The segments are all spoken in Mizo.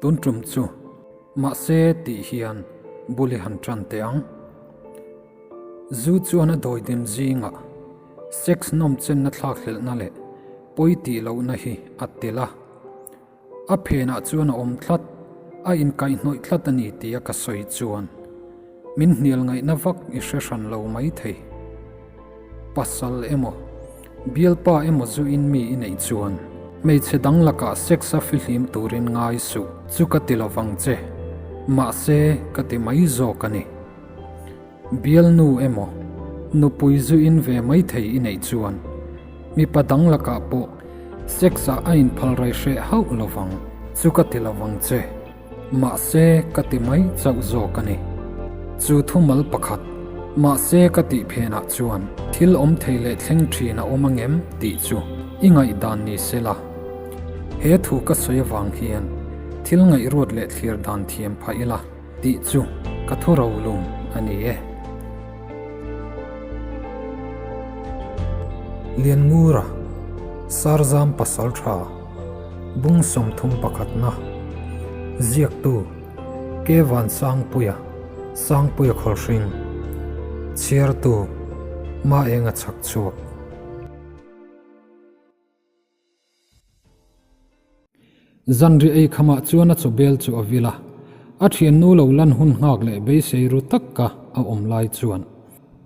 Tun tum chu mahse tih hian bul i han tan teh ang. Zu chuan a dawidim zingah sex nawm chenna thlak hlelhna leh pawi tih lohna hi a tel a. A phenah chuan a awm tlat, a inkaihhnawih tlat a ni tia ka sawi chuan min hnial ngaihna vak i hre hran lo maithei. Pasal emaw, bialpa emaw zu in mi i neih chuan hmeichhe dang lakah sex a fihlim turin ngai suh chu ka ti lovang che, mahse ka ti mai zawk a ni. Bialnu emaw, nupui zu in ve maithei i neih chuan mipa dang lakah pawh sex ah a inphal rai hreh hauh lovang chu ka ti lovang che. Mahse ka ti mai chauh zawk a ni. Chu thumal pakhat, mahse ka tih phenah chuan thil awm thei leh thleng thin a awm angem tih chu i ngaihdan ni se la. He thu ka sawi avang hian thil ngaihruat leh thlir dan thiam phah ila tih chu ka thu rolum a ni e. Lianngura, Sarzam Pasaltha. Bung 31 na, Ziaktu, Ke Van Sangpuia, Sangpuia Khawlhring, Chhiartu, Maenga Chhakchhuak. Zanri ei khamah chuan a chawbel chu a vil a, a thiannu lo lan hun nghak leh beisei ru taka a awm lai chuan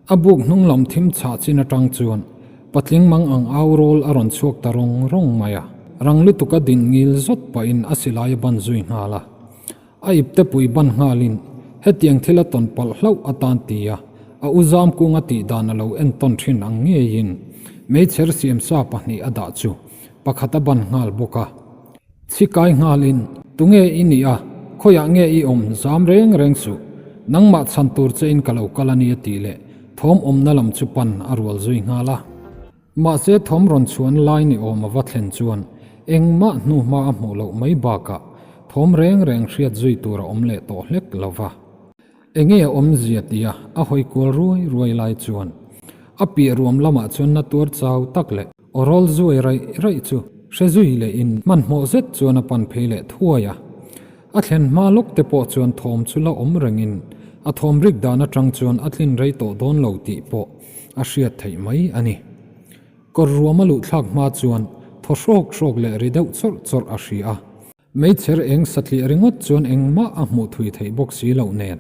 A buk hnung lam thim chhah chin atang chuan patling mang ang au rawl a rawn chhuak ta rawng rawng mai a, rang lutuk a din ngil zawt pahin a silai a ban zui nghal a. A ipte pui ban nghalin hetiang thil a tawn palh hlauh atan ti a, a u zam kung a tih dan a lo entawn thin ang ngeiin meichher siamsa pahnih a dah chu pakhat a ban nghal bawk a. Chhi kai nghalin, Tunge i nih a, khawiah nge i awm zam reng reng suh, nangmah chhan tur che in ka lo kal a ni a tih leh thawm awmna lam chu pan a rual zui nghal a. Mahse thawm rawn chhuan lai ni awm a va thlen chuan engmah hnuhma a hmuh loh mai bakah thawm reng reng hriat zui tur a awm leh tawh hlek lo va. Enge a awmzia tia a hawi kual ruai ruai lai chuan a piah ruam lamah chuan na tuar chau tak leh Aw rawl zuai raih raih chu hre zui lehin hmanhmawh zet chuan a pan phei leh thuai a. A thlen hma lawk te pawh chuan thawm chu la awm rengin a thawm rik dan atang chuan a tlin rei tawh dawn lo tih pawh a hriat theih mai a ni. Kawr ruam a luh thlak hma chuan thaw hrawk hrawk leh ri deuh chawrh chawrh a hria a. Meichher eng satliah ringawt chuan engmah a hmuh thui theih bawk si loh nen.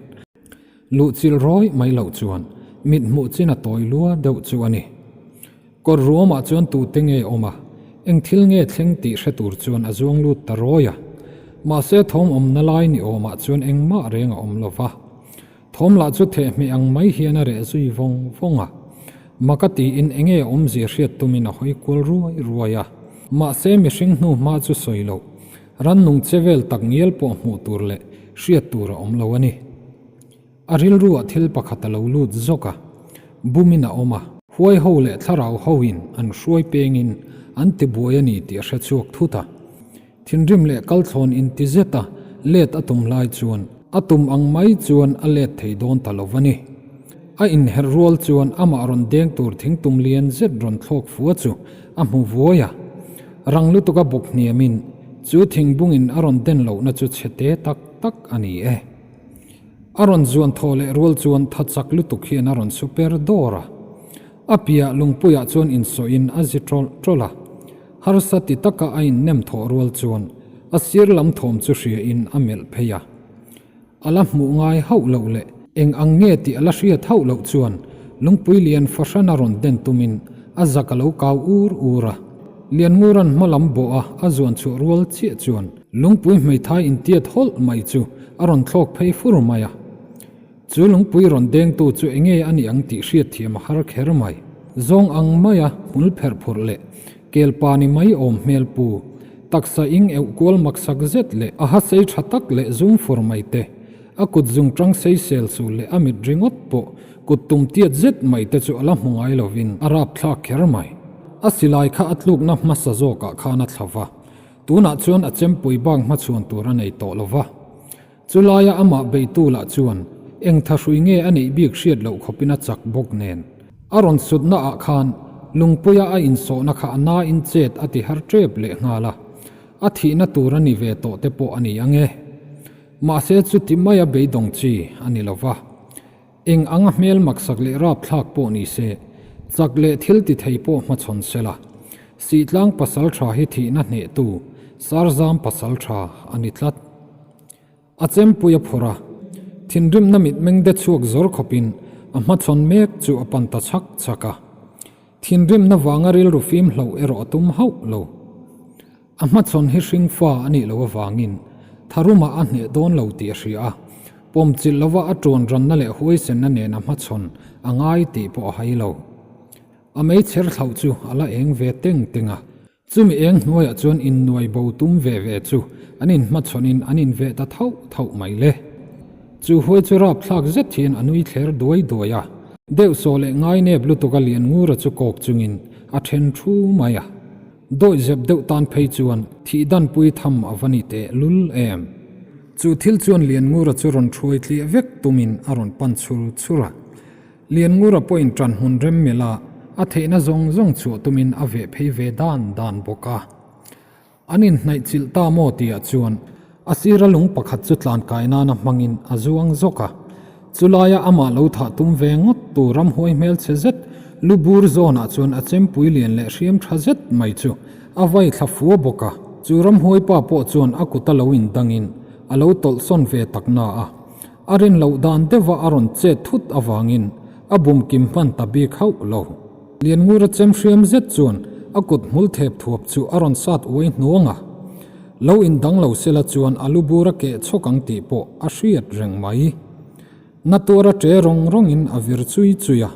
Luhchilh rawih mai loh chuan mit hmuh chin a tawi lua deuh chu a ni. Kawr ruamah chuan tute nge awm a, eng thil nge thleng tih hre tur chuan a zuang lut ta rawi a. Mahse thawm awmna lai ni awmah chuan engmah reng a awm lo va. Thawm lah chu thehmeh ang mai hian a reh zui vawng vawng a. Maka tiin enge awmzia hriat tumin a hawi kual ruai ruai a. Mahse mihring hnu hma chu sawi loh, rannung che vel tak ngial pawh hmuh tur leh hriat tur a awm lo a ni. A rilruah thil pakhat a lo lut zawk a, bumin a awm a. Huai ho leh thlarau hoin an hruai pengin an tibuai a ni tih a hre chhuak thut a. Thinrim leh kalthlawn inti zet a let a tum lai chuan a tum ang mai chuan a let thei dawn ta lo va ni. A inherh rual chuan amah rawn deng tur thingtum lian zet rawn thlawk fua chu a hmu vuai a. Rang lutuk a bawk hniamin chu thingbungin a rawn den lohna chu chhe te tak tak a ni e. A rawn zuan thaw leh rual chuan tha chak lutuk hian a rawn su per dawr a. A piah lungpuiah chuan insawhin a zi tawlh tawlh a. Harsa ti taka a innem thawh rual chuan a sir lam thawm chu hriain a melh phei a. A la hmuh ngai hauh loh leh eng ang nge tih a la hriat hauh loh chuan lungpui lian fahran a rawn den tumin a zak a lo kau ur ur a. Lianngura'n hma lam bawh a a zuan chhuah rual chiah chuan lungpui hmeithai intiat hawlh mai chu a rawn thlawk phei fur mai a. Chu lungpui rawn dengtu chu enge a nih ang tih hriatthiam a har kher mai. Zawng ang maia hmul pherh phurh leh kelpa ni mai awm hmel pu, taksa ing euh kual maksak zet leh a ha sei tha tak leh zum fur mai te, a kut zung tang sei sel sul leh a mit ringawt pawh kut tum tiat zet mai te chu a la hmu ngai lovin a rapthlak kher mai. A silai kha a tlukna hmasa zawkah khan a thla va, tunah chuan a chempui bak hmachhuan tur a nei tawh lo va. Chulaia amah beitu lah chuan eng thahrui nge a neih bik hriat loh khawpin a chak bawk nen. A rawn sutna ah khan lungpuia a insawhna kha a nain chet a ti har tep leh nghal a, a thihna tur a ni ve tawh te pawh a ni ang e. Mahse chuti maia beidawng chi a ni lo va. Eng anga hmel maksak leh rapthlak pawh ni se, chak leh thil ti thei pawh hmachhawn se la. Sihtlang pasal tha hi thihna hnehtu Sarzam pasal tha a ni tlat. A chempui a phawrh a, thinrimna mitmeng de chhuak zawr khawpin a hmachhawn mek chu a pan ta chhak chhak a. Thinrimna vanga rilru fim hloh erawh a tum hauh lo. A hmachhawn hi hringfa a nih loh avangin tharumah a hneh dawn lo tih a hria a, pawmchilh lova a ṭuan ranna leh huaisenna nen a hmachhawn a ngai tih pawh a hai lo. A meichher thlauh chu a la eng ve teng teng a, chumi eng hnuaiah chuan innuai bo tum ve ve chu an inhmachhawnin an inveh ta thauh thauh mai le. Chu huai chu rapthlak zet hian a nui thler duai duai a, deuhsawh leh ngainep lutuk a lian ngura chu kawk chungin a then thu mai a. Dawih zep deuh tan phei chuan thih danpui tham a va ni teh lul em? Chu thil chuan Lianngura chu rawn thuai tliah vek tumin a rawn pan chhur chhur a. Lianngura pawhin ṭan hmun rem melh a, a theihna zawng zawng chhuah tumin a veh phei ve dan dan bawk a. An inhnaih chilh ta maw tihah chuan a sira lung pakhat chu tlan kai nana hmangin a zuang zawk a. Chulaia amah lo thah tum ve ngawt tu ramhuai hmelchhe zet lu bur zawnah chuan a chempui lian leh hriam tha zet mai chu a vai thla fua bawk a. Chu ramhuai pa pawh chuan a kut a lo indangin a lo tawlhsawn ve tak na a. A rin loh dan deuha a rawn chet thut avangin a bum kim hman ta bik hauh lo. Lianngura chem hriam zet chuan a kut hmul thep thuap chu a rawn sat uai hnuang a. Lo indang lo sela chuan a lu bur a keh chhawk ang tih pawh a hriat reng mai. Na tuara ṭe rawng rawngin a vir chui chui a.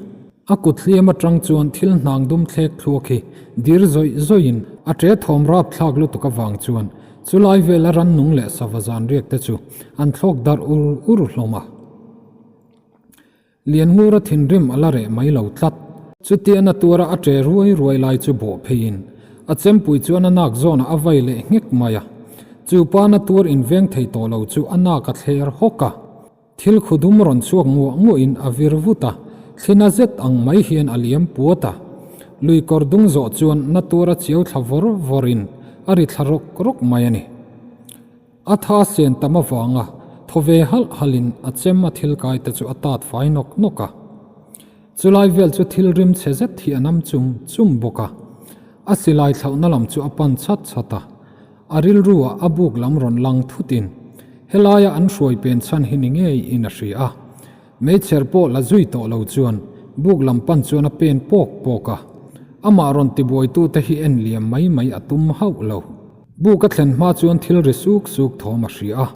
A kut hliam aṭang chuan thil hnang dum thlek thluak hi dir zawih zawihin a ṭe thawm rap thlak lutuk avang chuan chulai vela rannung leh sava zan riak te chu an thlawk darh ur ur hlawm a. Lianngura thinrim a la reh mai lo tlat. Chutia na tuara a ṭe ruai ruai lai chu bawh pheiin a chempui chuan a nak zawnah a vai leh nghek mai a. Chu pa na tuar inveng thei tawh lo chu a nak a thler hawk a. Thil khu dum rawn chhuak nguah nguahin a vir vut a, thlina zet ang mai hian a liam puat a. Lui kawr dung zawh chuan na tuara chiau thla vawr vawrin a ri thla rawk rawk mai a ni. A tha sen tam avanga thaw ve halh halhin a chem a thil kai te chu a tat fai nawk nawk a. Chulai vel chu thil rim chhe zet hi a nam chum chum bawk a. A silai thlauhna lam chu a pan chhat chhat a. A rilru ah a buk lam rawn lang thutin helaia an hruai pen chhan hi ni ngei in a hria a. Meichher pawh la zui tawh lo chuan buk lam pan chuan a pen pawk pawk a. Amah rawn tibuaitute hi en liam mai mai a tum hauh lo. Buk a thlen hma chuan thil ri suk suk thawm a hria a.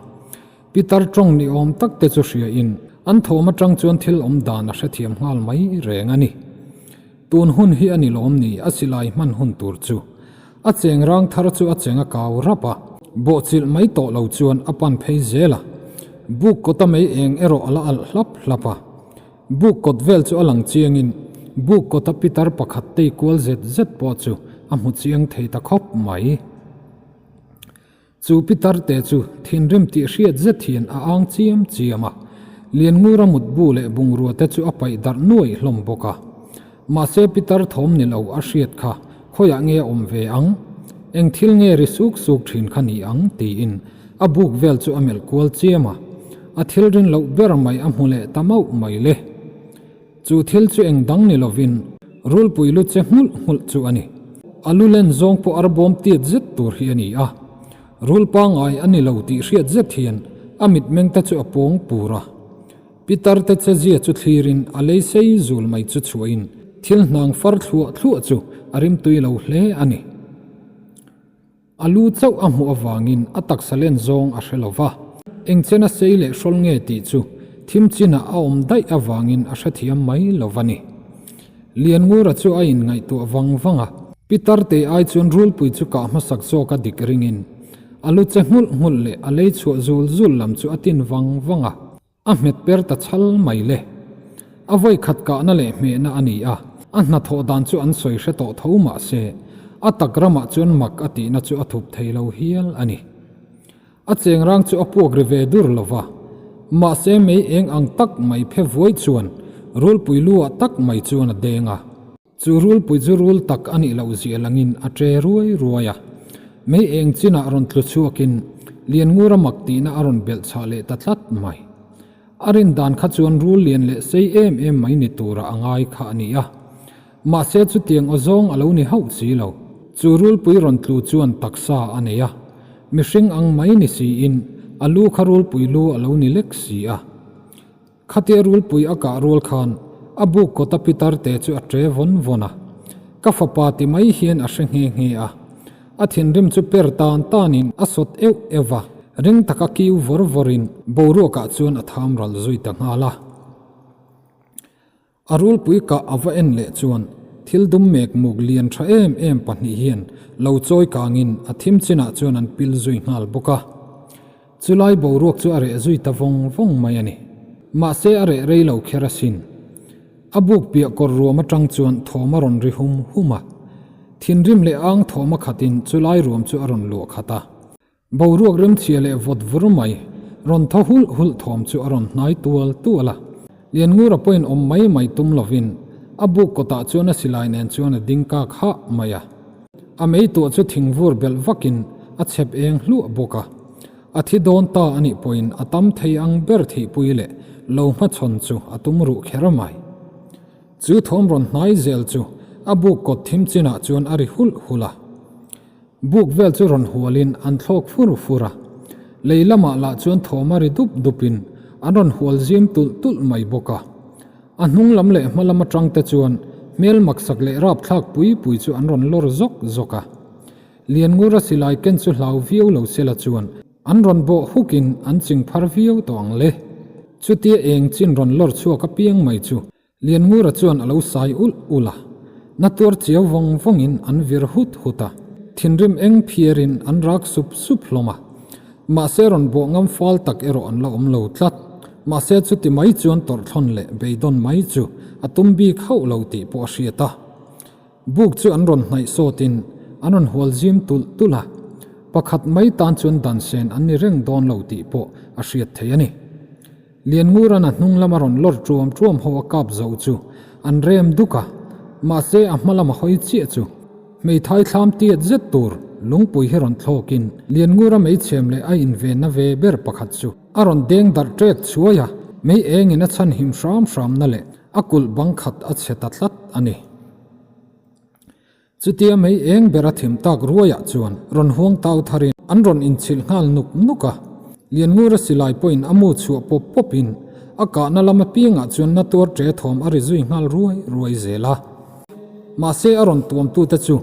Pitar tawng ni awm tak te chu hria in an thawm atang chuan thil awm dan a hrethiam nghal mai reng a ni. Tun hun hi a ni lawm ni a silai hman hun tur chu. A cheng rang thar chu a cheng a kau rap a, bawhchilh mai tawh lo chuan a pan phei zel a. Buk kawta mei eng erawh a la alh hlap hlap a. Buk kawt vel chu a lang chiangin buk kawta pitar pakhat tei kual zet zet pawh chu a hmu chiang thei ta khawp mai. Chu pitar te chu thinrim tih hriat zet hian a ang chiam chiam a, Lianngura mutbu leh bungrua te chu a paih darh nuai hlawm bawk a. Mahse pitar thawm ni lo a hriat kha khawiah nge a awm ve ang? Eng thil nge ri suk suk thin kha ni ang? tiin a buk vel chu a melh kual chiam a. A thil rin loh ber mai a hmu leh ta mauh mai le. Chu thil chu eng dang ni lovin rulpui lu che nghulh nghulh chu a ni. A lu len zawng pawh arbawm tiat zet tur hi a ni a. Rul pangngai a ni lo tih hriat zet hian a mitmeng te chu a pawng pur a. Pitar te che zia chu thlirin a lei sei zul mai chu chhuahin thil hnang far thluah thluah chu a rimtui lo hle a ni. A lu chauh a hmuh avangin a taksa len zawng a hre lo va, eng chena sei leh hrawl nge tih chu thim chinah a awm daih avangin a hrethiam mai lo va ni. Lianngura chu a inngaihtuah vang vang a, Pitar te ai chuan rulpui chu kah hmasak zawk a dik ringin a lu che nghulh nghulh leh a lei chhuah zul zul lam chu a tin vang vang a. A hmet per ta chhal mai le. A vawi khat kahna leh hmehna a ni a, a hnathawh dan chu an sawi hre tawh tho mah se, a tak ramah chuan mak a tihna chu a thup thei lo hial a ni. A chengrang chu a puak ri ve dur lo va, mahse mei eng ang tak mai phe vuai chuan rulpui lu ah tak mai chuan a deng a. Chu rulpui chu rul tak a nih loh zia langin a ṭe ruai ruai a. Mei eng chinah rawn tlu chhuakin. Lianngura mak tihna a rawn belh chhah leh ta tlat mai. A rin dan kha chuan rul lian leh sei em em mai ni tura a ngai kha a ni a. Mahse chutiang aw zawng a lo ni hauh si lo. Chu rulpui rawn tlu chuan taksa a nei a, mihring ang mai ni siin a lu kha rulpui lu a lo ni lek si a. Khatia rulpui a kah rual khan a buk kawta pitar te chu a ṭe vawn vawn a, ka fapa ti mai hian a hre nghe nghe a. A thinrim chu per tan tanin a sawt euh euh va, ring taka kiu vawr vawrin boruakah chuan a tham ral zui ta nghal a. A rulpui kah a va en leh chuan thil dum mek muk lian tha em em pahnih hian lo chawi kangin a thim chinah chuan an pil zui nghal bawk a. Chulai boruak chu a reh zui ta vawng vawng mai a ni. Mahse a reh rei lo kher asin. A buk piah kawr ruam atang chuan thawm a rawn ri hum hum a. Thinrim leh ang thawm a khatin chulai ruam chu a rawn luah khat a. Boruak remchhia leh vawt vur mai, rawn thaw hulh hulh thawm chu a rawn hnai tual tual a. Lianngura pawhin awm mai mai tum lovin a buk kawtah chuan a silai nen chuan a ding kak hah mai a. A mei tuah chu thing vur belh vakin a chhep eng hluah bawk a. A thi dawn ta a nih pawhin a tam thei ang ber thihpui leh lo hmachhawn chu a tum ruh kher mai. Chu thawm rawn hnai zel chu a buk kawt thim chinah chuan a ri hulh hulh a. Buk vel chu rawn hualin an thlawk fur fur a, lei lamah lah chuan thawm a ri dup dupin an rawn hual zim tulh tulh mai bawk a. A hnung lam leh hma lam atang te chuan hmel maksak leh rapthlak pui pui chu an rawn lawr zawk zawk a. Lianngura silai ken chu hlau viau lo sela chuan an rawn bawh hukin an ching phar viau tawh ang le. Chutia eng chin rawn lawr chhuak apiang mai chu Lianngura chuan a lo sai ulh ulh a, na tuar chiau vawng vawngin an vir hut hut a, thinrim eng phiarin an rak sup sup hlawm a. Mahse rawn bawh ngam fal tak erawh an la awm lo tlat. Mahse chuti mai chuan tawrhthlawn leh beidawn mai chu a tum bik hauh lo tih pawh a hriat a. Buk chu an rawn hnaih sawtin an rawn hual zim tulh tulh a, pakhat mai tan chuan dan sen an ni reng dawn lo tih pawh a hriat theih a ni. Lianngura'n a hnung lama rawn lawr ṭuam ṭuam ho a kap zo chu an rem duk a, mahse a hma lama hawi chiah chu hmeithai thlam tiat zet tur lungpui hi rawn thlawkin Lianngura meichhem leh a invenna ve ber pakhat chu a rawn deng darh ṭek chhuai a, mei engin a chhanhim hram hramna leh a kulh bang khat a chhe ta tlat a ni. Chutia mei eng ber a thim tak ruaiah chuan rawn huang tau tharin an rawn inchhilh nghal nuk nuk a. Lianngura silai pawhin a mu chhuah pawp pawpin a kahna lam apiangah chuan na tuar ṭe thawm a ri zui nghal ruai ruai zel a. Mahse a rawn tuamtute chu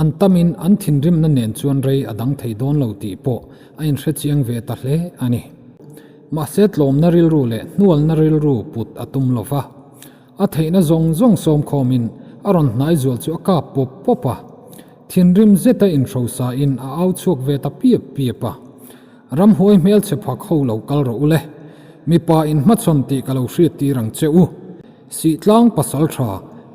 an tamin an thinrimna nen chuan rei a dang thei dawn lo tih pawh a inhre chiang ve ta hle a ni. Mahse tlawmna rilru leh hnualna rilru put a tum lo va. A theihna zawng zawng sawm khawmin a rawn hnai zual chu a kap pawp pawp a. Thinrim zeta inhrosain a au chhuak ve ta piap piap a. Ramhuai hmelchhe phak ho lo kal rawh u le. Mipa inhmachhawn tih ka lo hriat tir ang che u. Sihtlang pasal tha,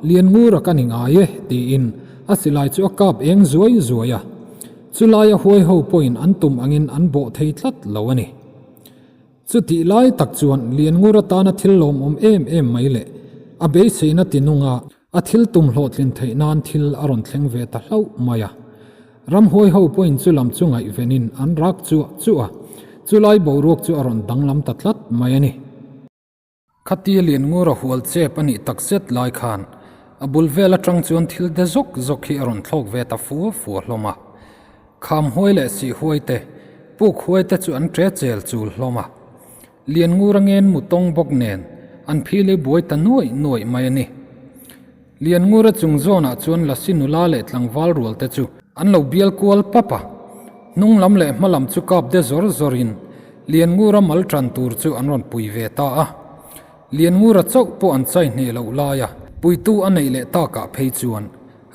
Lianngura ka ni ngai e, tiin a silai chu a kap eng zuai zuai a. Chulaia huai ho pawhin an tum angin an bawh thei tlat lo a ni. Chutih lai tak chuan Lianngura atana thil lawmawm em em mai leh a beiseina tinunga a thil tum hlawhtlin theih nan thil a rawn thleng ve ta hlauh mai a. Ramhuai ho pawhin chu lam chu ngaihvenin an rak chuah chuah a, chulai boruak chu a rawn danglam ta tlat mai a ni. Khatia Lianngura hual chep a nih tak zet lai khan a bul vel atang chuan thil de zawk zawk hi a rawn thlawk ve ta fua fua hlawm a. Kham huai leh sih huai te, puk huai te chu an ṭe chel chul hlawm a. Lianngura ngen mu tawng bawk nen an phili buai ta nuaih nuaih mai a ni. Lianngura chung zawnah chuan Lasi nula leh tlangval rual te chu an lo bial kual pap a, hnung lam leh hma lam chu kap de zawr zawrin Lianngura mal tan tur chu an rawn pui ve ta a. Lianngura chauh pawh an chai hneh loh laia puitu a neih leh takah phei chuan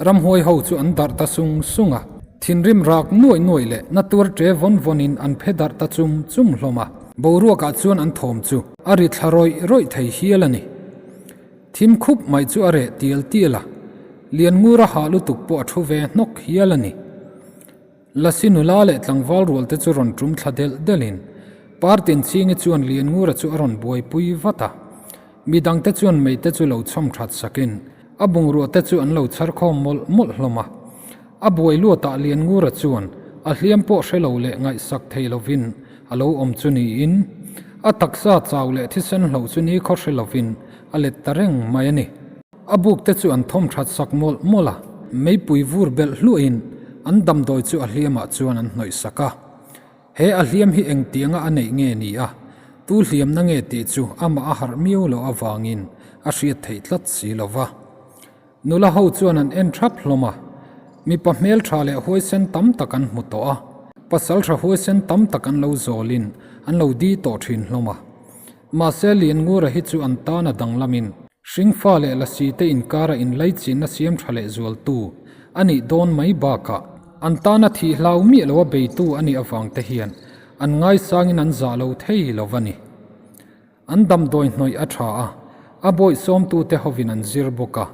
ramhuai ho chu an darh ta sung sung a, thinrim rak nuaih nuaih leh na tuar ṭe vawn vawnin an phe darh ta chum chum hlawm a, boruakah chuan an thawm chu a ri thla rawih rawih thei hial a ni. Thim khup mai chu a reh tial tial a, Lianngura hah lutuk pawh a thu ve hnawk hial a ni. Lasi nula leh tlangval rual te chu rawn tum thla delh delhin Partin Chhingi chuan Lianngura chu a rawn buaipui vat a. Midang te chuan mei te chu lo chhawm that sakin a bungrua te chu an lo chhar khawm mawlh mawlh hlawm a. A buai luatah Lianngura chuan. a hliam pawh hre lo leh ngaihsak thei lovin a lo awm chu niin, a taksa chau leh thisen hloh chu nikhaw hre lovin a let ta reng mai a ni. A buk te chu an thawm that sak mawlh mawlh a, meipui vur belh hluahin an damdawi chu a hliamah chuan an hnawih sak a. He a hliam hi engtianga a neih nge ni a, tu hliamna nge tih chu amah a harh miau loh avangin a hriat theih tlat si lo va. Nula ho chuan an en thap hlawm a, mipa hmeltha leh huaisen tam tak an hmu tawh a, pasaltha huaisen tam tak an lo zawlin an lo di tawh thin hlawm a. Mahse Lianngura hi chu an tan a danglamin hringfa leh lasi te inkara inlaichinna siam tha leh zualtu a nih dawn mai bakah an tana thih hlau miah loa beitu a nih avang te hian an ngaisangin an zah lo thei lo va ni. An damdawi hnawih a tha a, a bawih sawmtute hovin an zir bawk a,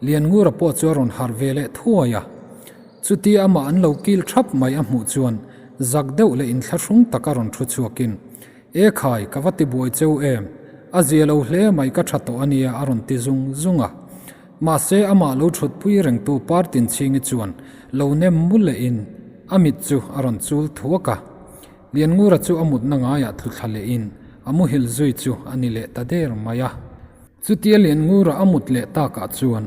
Lianngura pawh chu a rawn harh ve leh thuai a. Chutia amah an lo kil thap mai a hmuh chuan zak deuh leh inthlahrung taka rawn thu chhuakin, E khai, ka va ti buai cheu em? A zia lo hle mai ka tha tawh a nia a rawn ti zung zung a. Mahse amah lo thutpui rengtu Partinchhingi chuan lo nem mu lehin a mit chu a rawn chul thuak a. Lianngura chu a mutna ngaiah tlu thla lehin a muhil zui chu a ni leh ta der mai a. Chutia Lianngura a mut leh takah chuan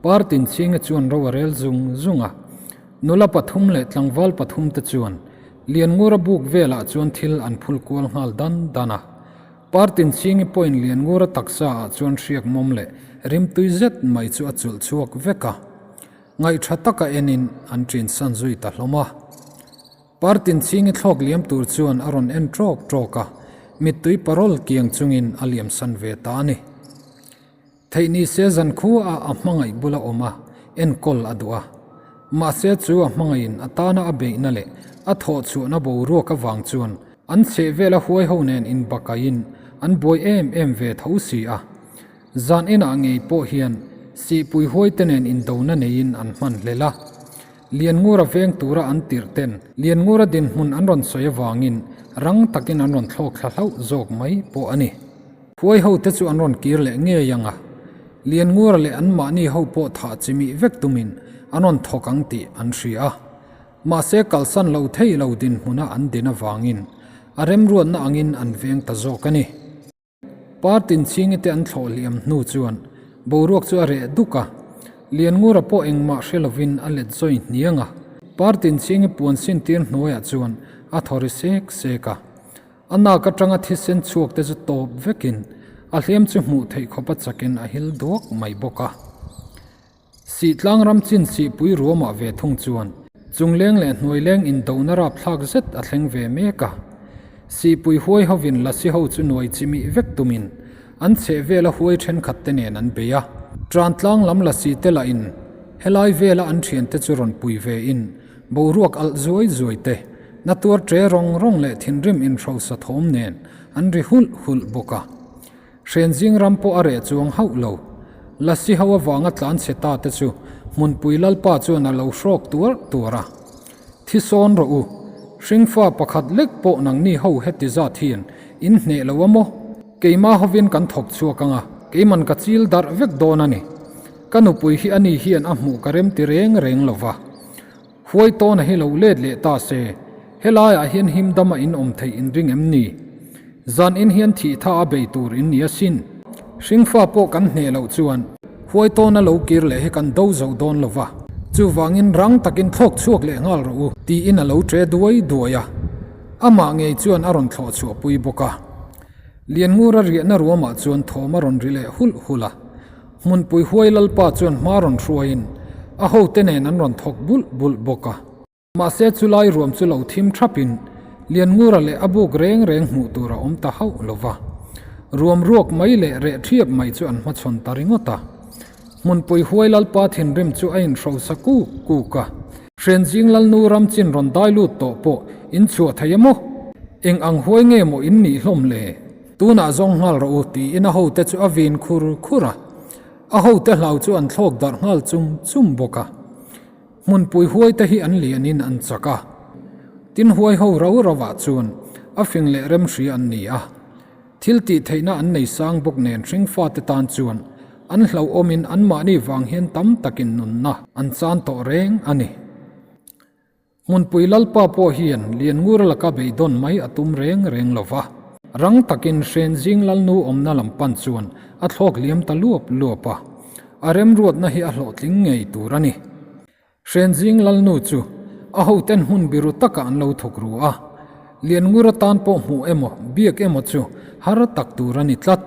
Partinchhinga chuan ro a rel zung zung a. Nula pathum leh tlangval pathum te chuan Lianngura buk velah chuan thil an phul kual nghal dan dan a. Partinchhingi pawhin Lianngura taksa ah chuan hriak mawm leh rimtui zet mai chu a chulh chhuak vek a. Ngaihṭha taka enin an ṭinsan zui ta hlawm a. Partinchhingi thlawk liam tur chuan a rawn en ṭawk ṭawk a, mittui parawl kiang chungin a liamsan ve ta a ni. Theih ni se zankhua ah a hmangaih bula awm a, enkawl a duh a. Mahse chu a hmangaihin a tana a beihna leh a thawh chhuahna boruak avang chuan an chhehvela huai ho nen inbakaihin an buai em em ve tho si a. Zan inah ngei pawh hian sihpui huaite nen indona neiin an hman hlel a. Lianngura veng tura an tirh ten Lianngura dinhmun an rawn sawi avangin rang takin an rawn thlawk thla hlauh zawk mai pawh a ni. Huai ho te chu an rawn kir leh ngei ang a, Lianngura leh anmahni ho pawh thah chimih vek tumin an rawn thawk ang tih an hria a. Mahse kalsan lo thei lo dinhmuna an din avangin a remruatna angin an veng ta zawk a ni. Partinchhingi te an thlawh hliam hnu chuan boruak chu a reh duk a, Lianngura pawh engmah hre lovin a let zawi hniang a. Partinchhingi puan sintir hnuaiah chuan a thaw ri sek sek a. A nak atanga thisen chhuak te chu tawp vekin a hliam chu hmuh theih khawpa chakin a hil duak mai bawk a. Sihtlang ram chin sihpui ruamah ve thung chuan chungleng leh hnuaileng indona rapthlak zet a thleng ve mek a. Sihpui huai hovin lasi ho chu nuai chimih vek tumin an chhehvela huai thenkhat te nen an bei a. Trantlang lam lasi te lahin helai vela an thiante chu rawn pui ve in boruak alh zuai zuai te, na tuar tre rawng rawng leh thinrim inhrosa thawm nen an ri hulh hulh bawk a. Hrenzing ram pawh a reh chuang hauh lo. Lasi ho avanga tlan chhe ta te chu Hmunpui Lalpa chuan a lo hrawk tuar tuar a. Thi sawn rawh u, hringfa pakhat lek pawh nangni ho heti zat hian in hneh lo a maw? Keimah hovin kan thawk chhuak ang a, keiman ka chil darh vek dawn a ni. Ka nupui hi ani hian a hmuh ka remti reng reng lo va. Huai tawna hi lo let leh ta se, helaiah hian him dama in awm theih in ring em ni? Zan in hian thih tha a bei tur in ni asin. Hringfa pawh kan hneh loh chuan huai tawna lo kir leh hi kan do zo dawn lo va, chuvangin rang takin thlawk chhuak leh nghal rawh u, tiin a lo ṭe duai duai a. Amah ngei chuan a rawn thlawh chhuahpui bawk a. Lianngura riahna ruamah chuan thawm a rawn ri leh hulh hulh a. Hmunpui huai Lalpa chuan hma rawn hruaiin a hote nen an rawn thawk bulh bulh bawk a. Mahse chulai ruam chu lo thim thapin Lianngura leh a buk reng reng hmuh tur a awm ta hauh lo va. Ruam ruak mai leh reh thiap mai chu an hmachhawn ta ringawt a. Hmunpui huai Lalpa thinrim chu a inhrosa kuk kuk a. Hrenzing Lalnu ram chin rawn dai lut tawh pawh in chhuah thei a maw? Eng ang huai nge maw in nih hlawm le? Tunah zawng nghal rawh u tiin a hote chu a vin khur khur a, a hote hlau chu an thlawk darh nghal chum chum bawk a. Hmunpui huaite hi an lianin an chak a, tin huai ho rau rauah chuan a fing leh remhria an ni a, thil tih theihna an nei sang bawk nen hringfate tan chuan an hlauhawmin anmahni vang hian tam takin nunna an chan tawh reng a ni. Hmunpui Lalpa pawh hian Lianngura laka beidawn mai a tum reng reng lo va. Rang takin Hrenzing Lalnu awmna lam pan chuan a thlawk liam ta luap luap a, a remruatna hi a hlawhtling ngei tur a ni. Hrenzing Lalnu chu a hoten hmun biru takah an lo thawk ru a, Lianngura tan pawh hmuh emaw biak emaw chu har tak tur a ni tlat.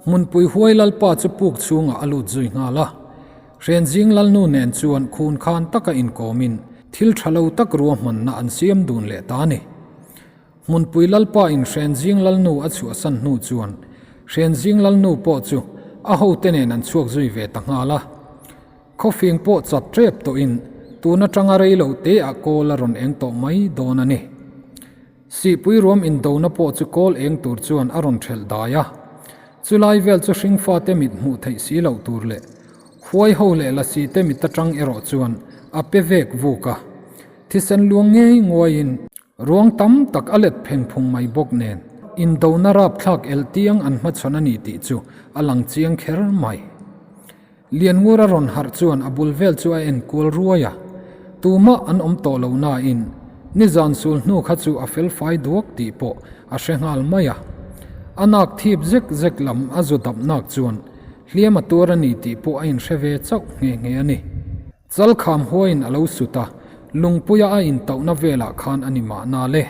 Hmunpui huai Lalpa chu puk chhungah a lut zui nghal a. Hrenzing Lalnu nen chuan khun khan taka inkawmin thil tha lo tak ruahmanna an siam dun leh ta a ni. Hmunpui Lalpa in Hrenzing Lalnu a chhuahsan hnu chuan Hrenzing Lalnu pawh chu a hote nen an chhuak zui ve ta nghal a. Khawfing pawh chat tep tawhin tun atanga rei lo te ah kawl a rawn eng tawh mai dawn a ni. Sihpui ruam indona pawh chu kawl eng tur chuan a rawn thelh dai a. Chulai vel chu hringfate mit hmuh theih si loh tur leh huai ho leh lasi te mit atang erawh chuan a pe vek vuk a. Thisen luang ngei nguaiin ruang tam tak a let pheng phung mai bawk nen indona rapthlak eltiang an hmachhawn a ni tih chu a lang chiang kher mai. Lianngura rawn harh chuan a bul vel chu a en kual ruai a, tumah an awm tawh lo nain nizan sul hnu kha chu a fel fai duak tih pawh a hre nghal mai a. A nak thip zek zek lam a zu dap nak chuan hliam a tuar a ni tih pawh a inhre ve chauh nghe nghe a ni. Chalkham huaiin a lo sut a, lungpuia a intauhna velah khan a ni mahna le.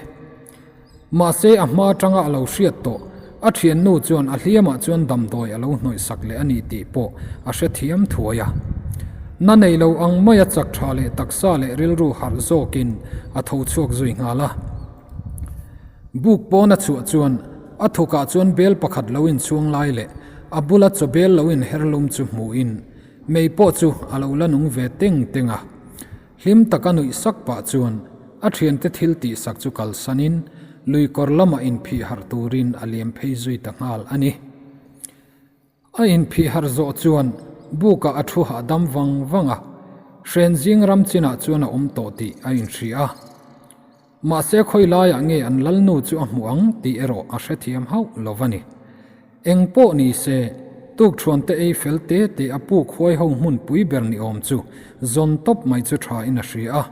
Mahse a hma atanga a lo hriat tawh, a thiannu chuan a hliamah chuan damdawi a lo hnawih sak leh a ni tih pawh a hrethiam thuai a. Na nei lo ang maia chak tha leh taksa leh rilru harh zawkin a tho chhuak zui nghal a. Buk pawn a chhuah chuan a thukah chuan bel pakhat lo inchhuang lai leh a bula chaw bel lo inher lum chu hmuhin mei pawh chu a lo la nung ve teng teng a. Hlim taka nuih sak pah chuan a thiante thil tih sak chu kalsanin lui kawr lamah inphih harh turin a liam phei zui ta nghal a ni. A inphih harh zawh chuan bukah a thu hahdam vang vang a, Hrenzing ram chinah chuan a awm tawh tih a inhria a. Mahse khawi laiah nge an lalnu chu a hmuh ang tih erawh a hrethiam hauh lo va ni. Eng pawh ni se, tukthuan te ei fel te te a puk huai ho hmun pui ber ni awm chu zawn tawp mai chu tha in a hria a.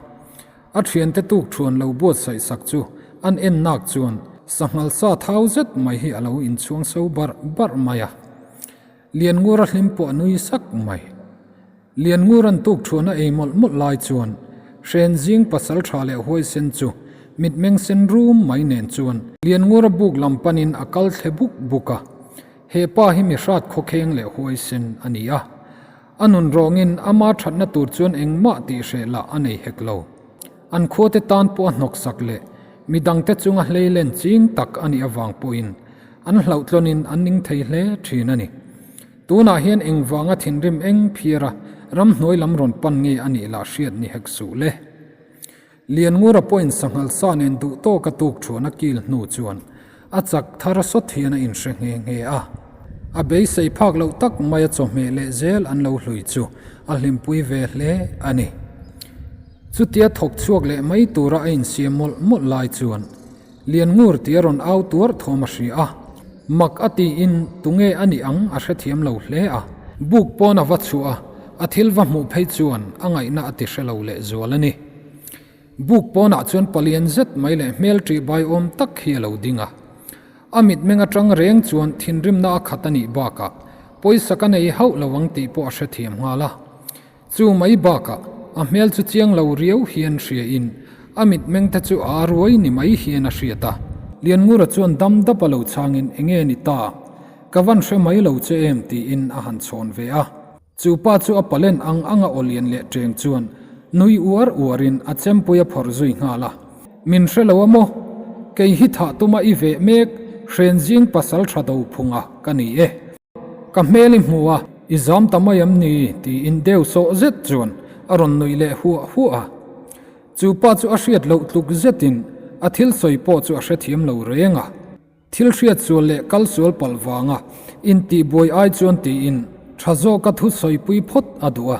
A thiante tukthuan lo buatsaih sak chu an en nak chuan sanghal sa thau zet mai hi a lo inchhuang so barh barh mai a. Lianngura hlim pawh a nui sak mai. Lianngura'n tukthuan a ei mawlh mawlh lai chuan Hrenzing pasal tha leh huaisen chu mitmeng sen rum mai nen chuan Lianngura buk lam panin a kal thle buk buk a. He pa hi mi hrat khawkheng leh huaisen a ni a. A nun rawngin ama thatna tur chuan engmah tih hreh lah a nei hek lo. An khuate tan pawh a hnawksak leh midangte chunga hleilen ching tak a nih avang pawhin an hlauhtlawnin an ning thei hle thin a ni. Tunah hian engvanga thinrim eng phiara ramhnuai lam rawn pan nge a nih lah hriat ni hek suh le. Lianngura pawhin sanghal sa nen duh tawka tuk thuan a kil hnu chuan a chak thar sawt hian a inhre nghe nghe a. A beisei phak loh tak maia chawhmeh leh zel an lo hlui chu a hlimpui ve hle a ni. Chutia thawk chhuak leh mai tura a insiam mawlh mawlh lai chuan Lianngur tia rawn au tuar thawm a hria a, mak a tiin tunge a nih ang a hrethiam lo hle a. Buk pawn a va chhuah a, a thil va hmuh phei chuan a ngaihna a ti hre lo leh zual a ni. Buk pawnah chuan palian zet mai leh hmel ṭih baiawm tak hi a lo ding a. A mitmeng aṭang reng chuan thinrimna a khat a nih bakah pawisa ka nei hauh lo ang tih pawh a hrethiam nghal a. Chu mai bakah a hmel chu chiang lo riau hian hria in a mitmeng te chu a ruai ni mai hian a hriat a. Lianngura chuan dam dap a lo chhangin enge ni ta? Ka van hre mai lo che em tiin a han chhawn ve a. Chu pa chu a palen ang ang a aw lian leh teng chuan nui uar uar in a chempui a phawrh zui nghal a. Min hre lo a maw? Kei hi thah tuma i veh mek Hrenzing pasal tha do phunga ka ni e. Ka hmel i hmu a, i zam ta mai em ni? tiin deu sawh zet chuan a rawn nuih leh huah huah a. Chu pa chu a hriat loh tluk zetin a thil sawi pawh chu a hrethiam lo reng a. Thil hriat sual leh kal sual palh vanga intihbuai ai chuan tiin tha zawka thu sawipui phawt a duh a.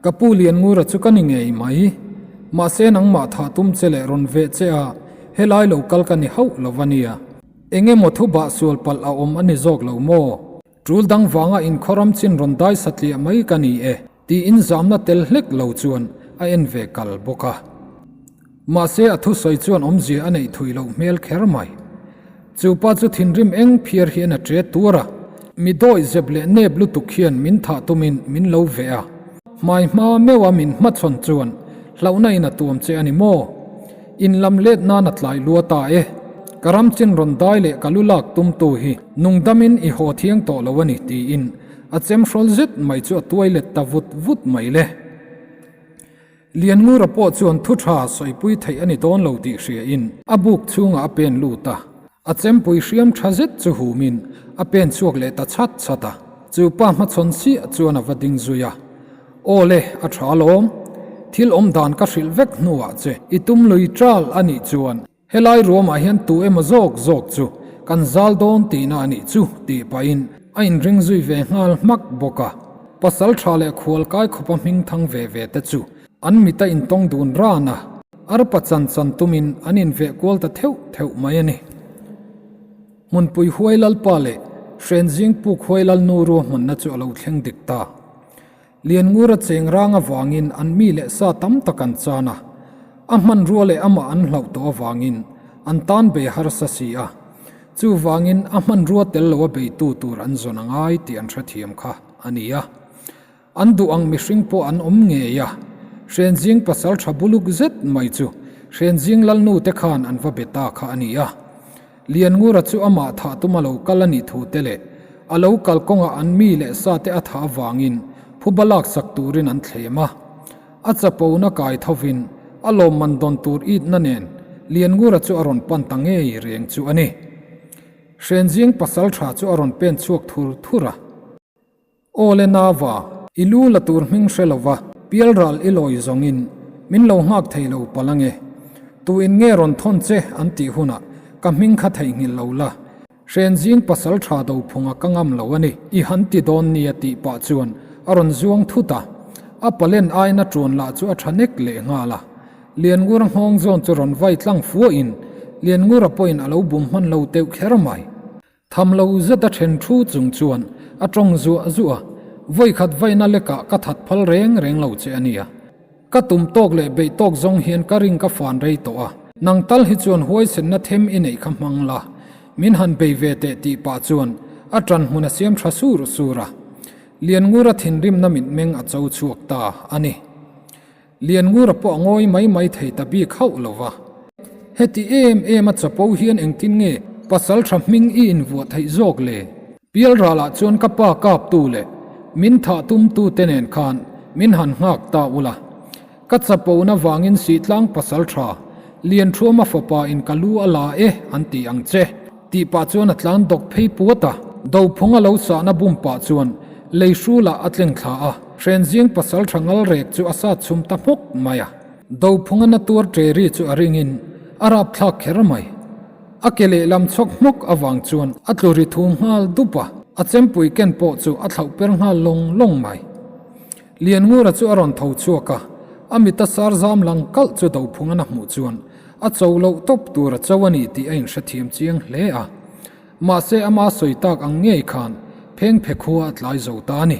Ka pu Lianngura chu ka ni ngei mai. Mahse nangmah thah tum che leh rawn veh che a, helai lo kal ka ni hauh lo va nia. Eng emaw thu bah sual palh a awm a ni zawk lo maw? Tul dang vanga inkhawram chin rawn dai satliah mai ka ni e, tiin zamna tel hlek lo chuan a en ve kal bawk a. Mahse a thusawi chuan awmzia a neih thui loh hmel kher mai. Chu pa chu thinrim eng phiar hian a ṭe tuar a, mi dawi zep leh nep lutuk hian min thah tumin min lo veh a. Hmai hma meuha min hmachhawn chuan hlauhna in a tuam che a ni maw? In lam let nan a tlai lua ta e. Ka ram chin rawn dai leh ka lu lak tumtu hi nungdamin i haw thiang tawh lo a ni tiin a chem hrawl zet mai chu a tuai let ta vut vut mai le. Lianngura pawh chuan thu tha sawipui theih a ni dawn lo tih hriain a buk chhungah a pen lut a, a chempui hriam tha zet chu humin a pen chhuak leh ta chhat chhat a, chu pa hmachhawn chiah chuan a va ding zui a, Aw le, a tha alawm, thil awm dan ka hrilh vek hnuah che i tum lui ṭal a nih chuan Helai ruamah hian tu emaw zawk zawk chu kan zal dawn tihna a nih chu tih pahin a inring zui ve nghal hmak bawk a. Pasal tha leh khual kai khawpa hming thang ve ve te chu an mit a intawng dun ran a, arpa chan chan tumin an inveh kual ta theuh theuh mai a ni. Hmunpui huai lalpa leh Hrenzing puk huai lalnu ruahmanna chu a lo thleng dik ta. Lianngura cheng rang avangin an mi leh sa tam tak an chan a, a hmanrua leh amah an hlauh tawh avangin an tan bei harsa si a, chuvangin a hmanrua tel loa beitu tur an zawn a ngai tih an hrethiam kha a ni a. An duh ang mihring pawh an awm ngei a, Hrenzing pasal tha buluk zet mai chu Hrenzing lalnu te khan an va be ta kha a ni a. Lianngura chu amah thah tum a lo kal a nih thu te leh a lo kal kawngah an mi leh sa te a thah avangin phuba laksak turin an thlem a. A chapona kai thovin a lawmman dawn tur itna nen Lianngura chu a rawn pan ta ngei reng chu a ni. Hrenzing pasal tha chu a rawn pen chhuak thur thur a. Aw le Nava, i lu la tur hming hre lova pialral i lawi zawngin min lo nghak thei lo palh ange. Tu in nge rawn thawn che an tih hunah ka hming kha theihnghilh lo la. Hrenzing pasal tha do phunga ka ngam lo a ni, i han ti dawn nia tih pah chuan a rawn zuang thut a. A palen aina ṭuan lah chu a tha nek leh nghal a. Lianngura nghawng zawn chu rawn vai tlang fuahin Lianngura pawhin a lo bum hman lo teuh kher mai. Tham lo zet a then thu chung chuan a tawng zuah zuah a, Vawikhat vaina lekah ka that phal reng reng lo che a nia. Ka tum tawk leh beih tawk zawng hian ka ring ka fan rei tawh a, nang tal hi chuan huaisenna them i neih kha hmang la, min han bei ve teh tih pah chuan a ṭan hmun a siam tha sur sur a. Lianngura thinrimna mitmeng a cho chhuak ta a ni. Lianngura pawh a ngawi mai mai thei ta bik hauh lo va. Heti em em a chapo hian engtin nge pasal tha hming i invuah theih zawk le? Pialralah chuan ka pa kaptu leh min thah tumtu te nen khan min han nghak ta ula. Ka chapona vangin Sihtlang pasal tha Lianthuama fapa in ka lu a la e an ti ang che. Tih pah chuan a tlan dawk phei puat a, Dophung a lo sahna bum pah chuan lei hrulah a tleng thla a, Hrenzing pasal tha ngal rek chu a sat chhum ta hmawk mai a. Dophung a na tuar ṭe ri chu a ringin a rapthlak kher mai. A ke lehlam chhawk hmawk avang chuan a tlu ri thu nghal dup a, a chempui ken pawh chu a thlauh per nghal lawng lawng mai. Lianngura chu a rawn tho chhuak a, a mit a sar zam lang kalh chu Dophung a na hmuh chuan A cho loh tawp tur a cho a ni tih a inhrethiam chiang hle a. Mahse ama sawi tak ang ngei khan phengphe khua a tlai zo ta a ni.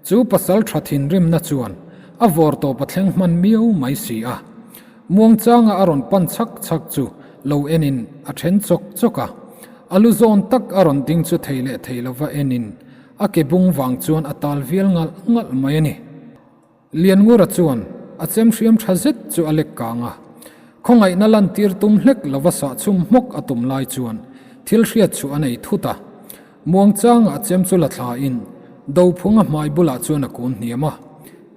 Chu pasal tha thinrimna chuan a vawr tawp a thleng hman miau mai si a. Muangchanga a rawn pan chhak chhak chu lo enin a then chawk chawk a. A lu zawn tak a rawn ding chu thei leh thei lova enin a ke bung vang chuan a tal vial ngalh ngalh mai a ni. Lianngura chuan a chem hriam tha zet chu a lek kang a, khawngaihna lantir tum hlek lova sah chhum hmawk a tum lai chuan thil hriat chu a nei thut a. Muangchanga a chem chu la thlain Dophunga hmai bulah chuan a kun hniam a,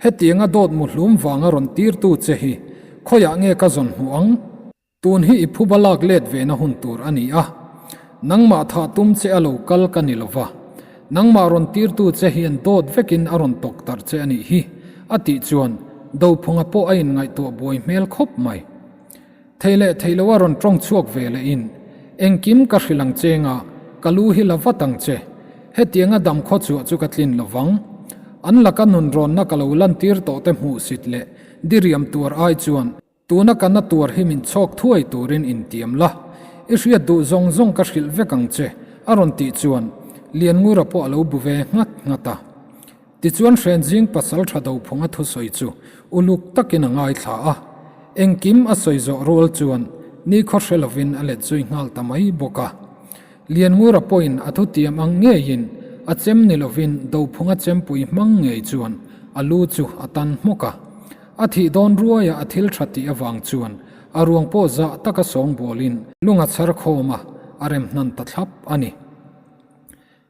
Hetianga dawt mu hlum vanga rawn tirtu che hi khawiah nge ka zawn hmuh ang? Tun hi i phuba lak let ve na hun tur a ni a, nangmah thah tum che a lo kal ka ni lova, nangmah rawn tirtu che hian dawt vekin a rawn tawk tarh che a nih hi, a tih chuan Dophunga pawh a inngaihtuah buai hmel khawp mai. Thei leh thei lo a rawn tawng chhuak ve lehin, Engkim ka hrilh ang che nga, ka lu hi la vat ang che. Hetianga dam khaw chhuah chu ka tlin lovang. An laka nunrawnna ka lo lantir tawhte hmuhsit leh diriam tuar ai chuan, Tuna ka na tuar hi min chhawk thuai turin intiam la, i hriat duh zawng zawng ka hrilh vek ang che, a rawn tih chuan Lianngura pawh a lo bu ve nghat nghat a. Tichuan Hrenzing pasal tha Dophunga thusawi chu uluk takin a ngaithla a. Engkim a sawi zawh rual chuan nikhaw hre lovin a let zui nghal ta mai bawk a. Lianngura pawhin a thutiam ang ngeiin a chem ni lovin Dophunga chempui hmang ngei chuan a lu chu a tan hmawk a. A thih dawn ruaia a thil tha tih avang chuan a ruang pawh zah taka sawngbawlin lung a chhar khawm a, a rem hnan ta thlap a ni.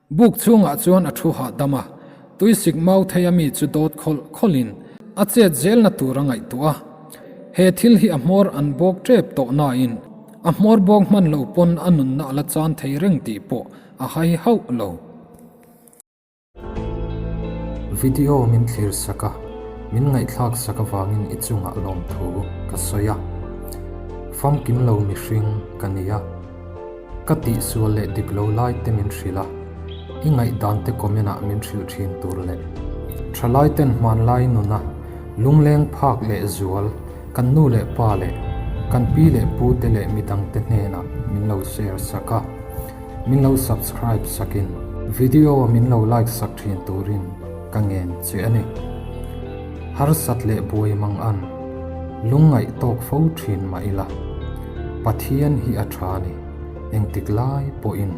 Buk chhungah chuan a thu hahdam a, tuisik mau theia mi chu dawt khawlh khawlhin a chet zelna tur a ngaihtuah a. He thil hi a hmawr an bawk tep tawh nain a hmawr bawk hman lo pawn a nunna a la chan thei reng tih pawh a hai hauh lo. Video min thlir sak a, min ngaihthlak sak avangin i chungah lawmthu ka sawi a. Famkim lo mihring ka ni a, ka tihsual leh dik lo lai te min hrilh a, i ngaihdan te comment ah min hrilh thin tur leh thalai ten hmanlai nuna lungleng phak leh zual kan nu leh pa leh kan pi leh pu te leh midang te hnenah min lo share sak a. Min lo subscribe sakin video min lo like sak thin turin ka ngen che a ni. Harsat leh buai mang an lungngaih tawk fo thin mah ila, Pathian hi a tha a ni, engtik lai pawhin.